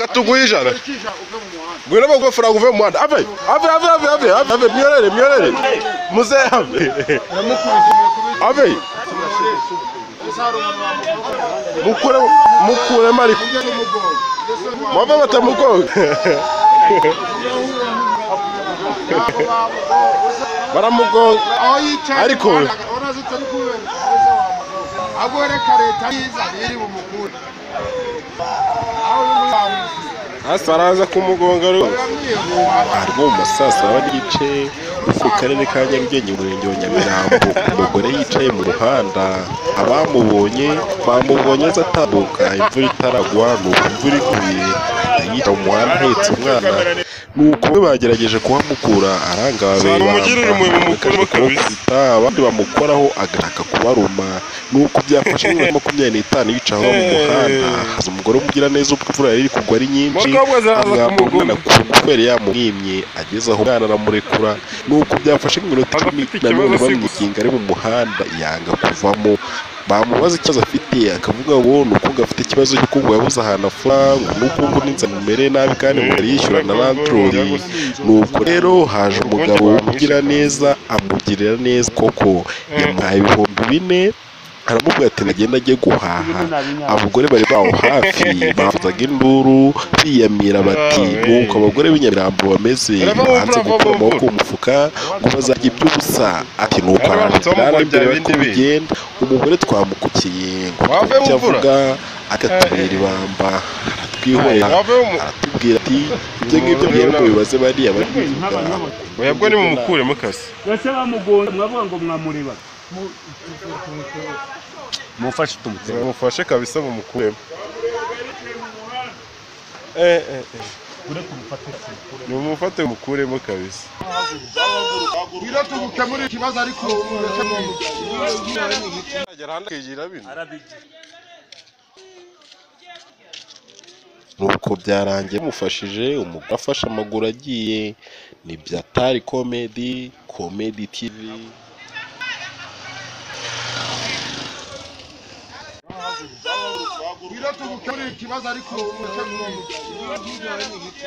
Katuguye 100. Ngwino baguha uve mu muhanda. Ave ave ave ave ave ave myorere myorere. Muze ave. Ave. Mukure mukure mari. Mwaba batamugonga. Baramugonga. Ariko baraza kumugonga rwose. Arwo mu saa saba n'igice ku karere ka Nyarugenge umurenge wa Nyamirambo, umugore yicaye mu muhanda, abamubonye bamubonye aza atambuka imvura itaragwa, nuko imvura iguye ahita yica mu muhanda ahetse umwana, nuko bamwe bagerageje kuhamukura aranga babera abandi bamukoraho agashaka kubaruma, nuko byafashe iminota 25 yicaye aho mu muhanda, haza umugore umugira neza ubwo imvura yari iri kugwa ari nyinshi, amwambura ku ngofero yamumwimye, ageze aho umwana aramurekura, nuko byafashe iminota 10 nanone bamwikinga ari mu muhanda yanga kuvamo. Bamubaza ikibazo afite akavuga ngo nuko ngo afite ikibazo cy'uko ngo yabuze ahantu afura, ngo nuko ngo n'inzara imumereye nabi kandi ngo yari yishyura na landlord. Nuko rero haje umugabo umugira neza amugirira neza koko, yamuhaye 4000 aramubwira ati nagenda ajye guhaha. Abagore bari baho hafi bavuzaga induru biyamira bati nuko abagore b'inyamirambo bameze banze gukura amaboko mu mufuka ngo bazarya iby'ubusa. Ati nuko araje imbere bari kugenda, umugore twamukukiye ngo icyo avuga agatubera ibamba, aratwihorera aratubwira ati ibyo ngibyo rero ngo bibaze bariya bari kuvuga. Oya bwo nimumukuremo kasi. Ese bamugonze mwavuga ngo mwamureba. Mufashe tumutse. Mufashe kabisa mumukuremo. Nimumufate mukuremo kabisa. Ngwino tugukemure ikibazo ariko nuko byarangiye bamufashije, umugore afashe amaguru agiye. Ni Byatari Comedy, Comedy TV. Ngwino tugukemure ikibazo ariko